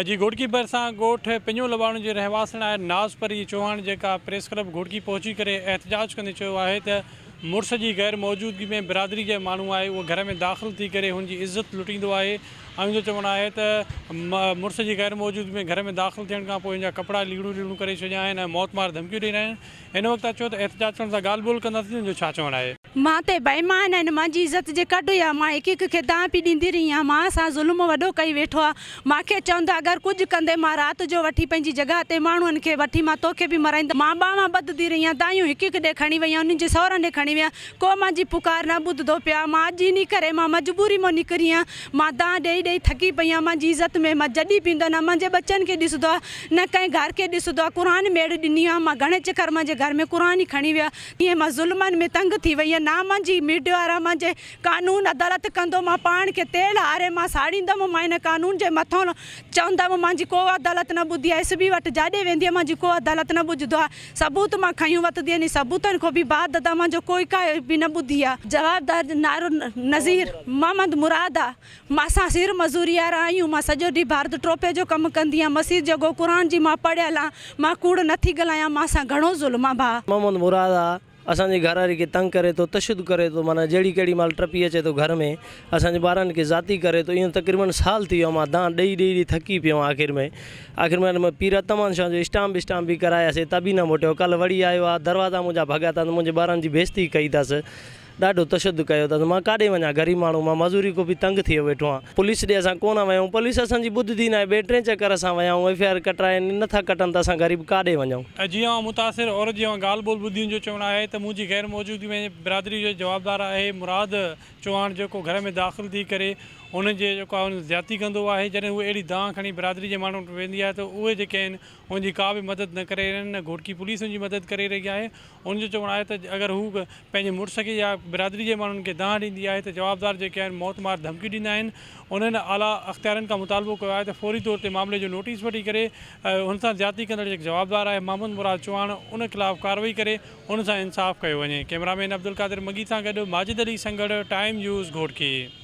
جي گهوٽڪي ڀرسان ڳوٺ پڃو لٻاڻو جي رهواسڻ آهي ناز پري چوهاڻ جيڪا پريس ڪلب گهوٽڪي پهچي ڪري احتجاج ڪندي چيو آهي ته مڙس جي غير موجودگي ۾ برادري جي ماڻهو آهي اهو گهر ۾ داخل ٿي ڪري هن جي عزت لٽيندو آهي ۽ هن جو چوڻ آهي ته مڙس جي غير موجودگي ۾ گهر ۾ داخل ٿيڻ کان پوء هن جا ڪپڙا ليڙون ليڙون ڪري ڇڏيا آهن ۽ موت مار ڌمڪيون ڏئي رهيا آهن هن وقت اچو ته احتجاج ڪرڻ سان ڳالهه ٻولهه ڪنداسين هن جو ڇا چوڻ آهي. مان تي بيمان آهن، مانجي عزت جي ڪڍ هيا، مان هڪ هڪ کي دانهن پي ڏيندي رهي آهيان، مان سان ظلم وڏو ڪئي ويٺو آ، مان کي چوندو آ اگر ڪجهه ڪندي مان رات جو وٺي پنهنجي جڳهه تي ماڻهن کي وٺي مان توکي به مرائيندم، مان ٻانهن ٻڌندي رهي آهيان، دانهيون هڪ هڪ ڏي کڻي وئي آهيان، انهن جي سهرن ڏي کڻي وئي آهيان، ڪو مانجي پڪار نه ٻڌندو پيو آ، مان اڄ انهي ڪري مان مجبوري مان نڪري آهيان، مان دانهن ڏئي ڏئي ٿڪي پئي آهيان، مانجي عزت ۾ مان جڏهن به ايندو آ نه مانجي ٻچن کي ڏسندو آ نه ڪنهن گهر کي ڏسندو آ، قرآن ميڙ ڏني آ، مان گهڻي چڪر مانجي گهر ۾ قرآن ئي کڻي ويو آ. ائين مان ظلمن ۾ تنگ ٿي وئي آهيان نه مانجي ميڊيا وارا مانجي قانون عدالت ڪندو مان پاڻ کي تيل هاري مان ساڙيندم مان هن قانون جي مٿون چوندم مانجي ڪو عدالت نه ٻڌي آهي ايس بي وٽ جاڏي ويندي آهيان مانجي ڪو عدالت نه ٻجهدو آهي ثبوت مان کنيون وتدي آهن ثبوتن کان به بعد دادا مانجو ڪوئي ڪا به نه ٻڌي آهي. جوابدار نارو نظير محمد مراد آ. مان اسان سر مزوري وارا آهيون مان سڄو ڏينهن ڀارت ٽوپي جو ڪم ڪندي آهيان مسيت جو گو قرآن جي مان پڙهيل آهيان مان ڪوڙ نٿي ڳالهايان مان سان گهڻو ظلم آ ڀاء. محمد مراد آ اسان جي گهر واري کي تنگ ڪري ٿو تشدد ڪري ٿو معنيٰ جهڙي ڪهڙي مهل ٽپي اچي ٿو گهر ۾ اسان جي ٻارن کي زيادتي ڪري ٿو اهو تقريبن سال ٿي ويو آ مان دانهن ڏئي ڏئي ڏئي ٿڪي پيو آهيان آخر ۾ آخر ۾ پير اتمان شاهه جو اسٽامپ اسٽامپ به ڪراياسي ته به نه موٽيو ڪلهه وڙي آيو آ دروازا منهنجا ڀڳا اٿس منهنجي ٻارن جي بيعزتي ڪئي اٿس ڏاڍو تشدد ڪيو اٿس مان ڪاڏي وڃان غريب ماڻهو مان مزوري کان به تنگ ٿي ويٺو آهيان پوليس ڏي اسان ڪونه ويا آهيون پوليس اسان جي ٻڌندي ناهي ٻئي ٽئين چڪر اسان ويا آهيون ايف I R ڪٽرائين نه ٿا ڪٽن ته اسان غريب ڪاڏي وڃون. جي اوهان متاثر عورت جي اوهان ڳالهه ٻولهه ٻڌي ان جو چوڻ آهي ته منهنجي غير موجودگي ۾ برادري جو جوابدار آهي مراد چوهاڻ جيڪو گهر ۾ داخل ٿي ڪري ان جي جيڪو آهي ان زيادتي ڪندو آهي جڏهن هو اهڙي دانهن کڻي برادري جي ماڻهن وٽ ويندي آهي ته اهي جيڪي آهن ان جي ڪا به مدد نه ڪري رهيا آهن نه گهوٽڪي پوليس ان جي مدد ڪري رهي آهي ان جو چوڻ آهي ته اگر هو پنهنجي مڙس کي يا برادري جي ماڻهن کي دانهن ڏيندي آهي ته جوابدار جيڪي آهن موت مار ڌمڪيون ڏيندا آهن انهن اعليٰ اختيارين کان مطالبو ڪيو آهي ته فوري طور تي معاملي جو نوٽيس وٺي ڪري هن سان زيادتي ڪندڙ جيڪو جوابدار آهي محمد مراد چوهاڻ ان خلاف ڪارروائي ڪري ان سان انصاف ڪيو وڃي ڪئميرا مين عبدالقادر مگي سان گڏ ماجد علي سنگهڙ ٽائيم نيوز گهوٽڪي.